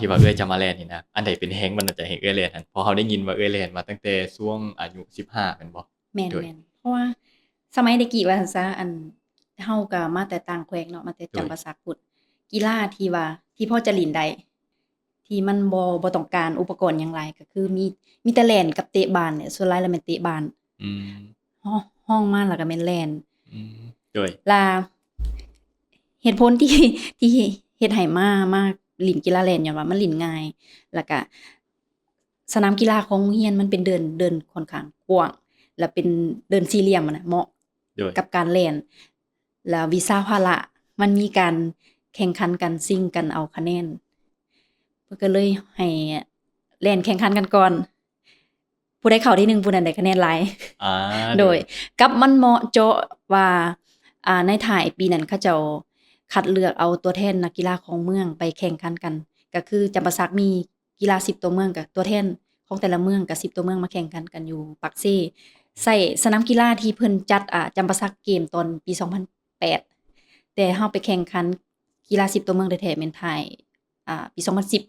ທີ່ວ່າເອື້ອຍຈະມາແລ່ນນີ້ນະ ອັນໃດເປັນແຮງບັນດານໃຈໃຫ້ເອື້ອຍແລ່ນຫັ້ນ? ເພາະເຮົາໄດ້ຍິນວ່າເອື້ອຍແລ່ນມາຕັ້ງແຕ່ຊ່ວງອາຍຸສິບຫ້າແມ່ນບໍ່? ແມ່ນ ໂດຍ ແມ່ນ ເພາະວ່າສະໄໝແຕ່ກີ້ວ່າຊັ້ນຊະ ອັນ ເຮົາກໍມາແຕ່ຕ່າງແຂວງເນາະ ມາແຕ່ ໂດຍ ຈຳປາສັກພຸ້ນ ກິລາທີ່ວ່າ ທີ່ພໍຈະຫຼິ້ນໄດ້ ທີ່ມັນບໍ່ ບໍ່ຕ້ອງການອຸປະກອນຫຍັງຫຼາຍ ກໍຄືມີ ມີແຕ່ແລ່ນກັບເຕະບານແຫຼະ ສ່ວນຫຼາຍແລ້ວແມ່ນເຕະບານ ອືມ ຮ- ຮອງມາແລ້ວກໍແມ່ນແລ່ນ ອືມ ໂດຍ ລະ ເຫດຜົນທີ່ ທີ່ເຮັດໃຫ້ມາ ມາຫຼິ້ນກິລາແລ່ນ ຍ້ອນວ່າມັນຫຼິ້ນງ່າຍ ລະກະສະໜາມກິລາຂອງໂຮງຮຽນມັນເປັນເດີ່ນ ເດີ່ນຂ້ອນຂ້າງກວ້າງ ລະເປັນເດີ່ນສີ່ຫຼ່ຽມຫັ້ນນະ ເໝາະ ໂດຍ ກັບການແລ່ນ ລະວິຊາພາລະ ມັນມີການແຂ່ງຂັນກັນ ຊິງກັນເອົາຄະແນນ ເພິ່ນກໍເລີຍໃຫ້ແລ່ນແຂ່ງຂັນກັນກ່ອນ ຜູ້ໃດເຂົ້າທີໜຶ່ງຜູ້ນັ້ນໄດ້ຄະແນນຫຼາຍ ອາ ໂດຍ ໂດຍ ກັບມັນເໝາະເຈາະວ່າ ອາ ໃນທ້າຍປີນັ້ນເຂົາເຈົ້າຄັດເລືອກເອົາຕົວແທນນັກກິລາຂອງເມືອງໄປແຂ່ງຂັນກັນ ກໍຄືຈຳປາສັກມີກິລາສິບຕົວເມືອງ ກໍຕົວແທນຂອງແຕ່ລະເມືອງ ກໍສິບຕົວເມືອງມາແຂ່ງຂັນກັນຢູ່ປາກເຊ ໃຊ້ສະໜາມກິລາທີ່ເພິ່ນຈັດ ອາ ຈຳປາສັກເກມຕອນປີສອງພັນແປດ ແຕ່ເຮົາໄປແຂ່ງຂັນກິລາສິບຕົວເມືອງແທ້ໆ ແມ່ນທ້າຍ ອາ ປີສອງພັນສິບ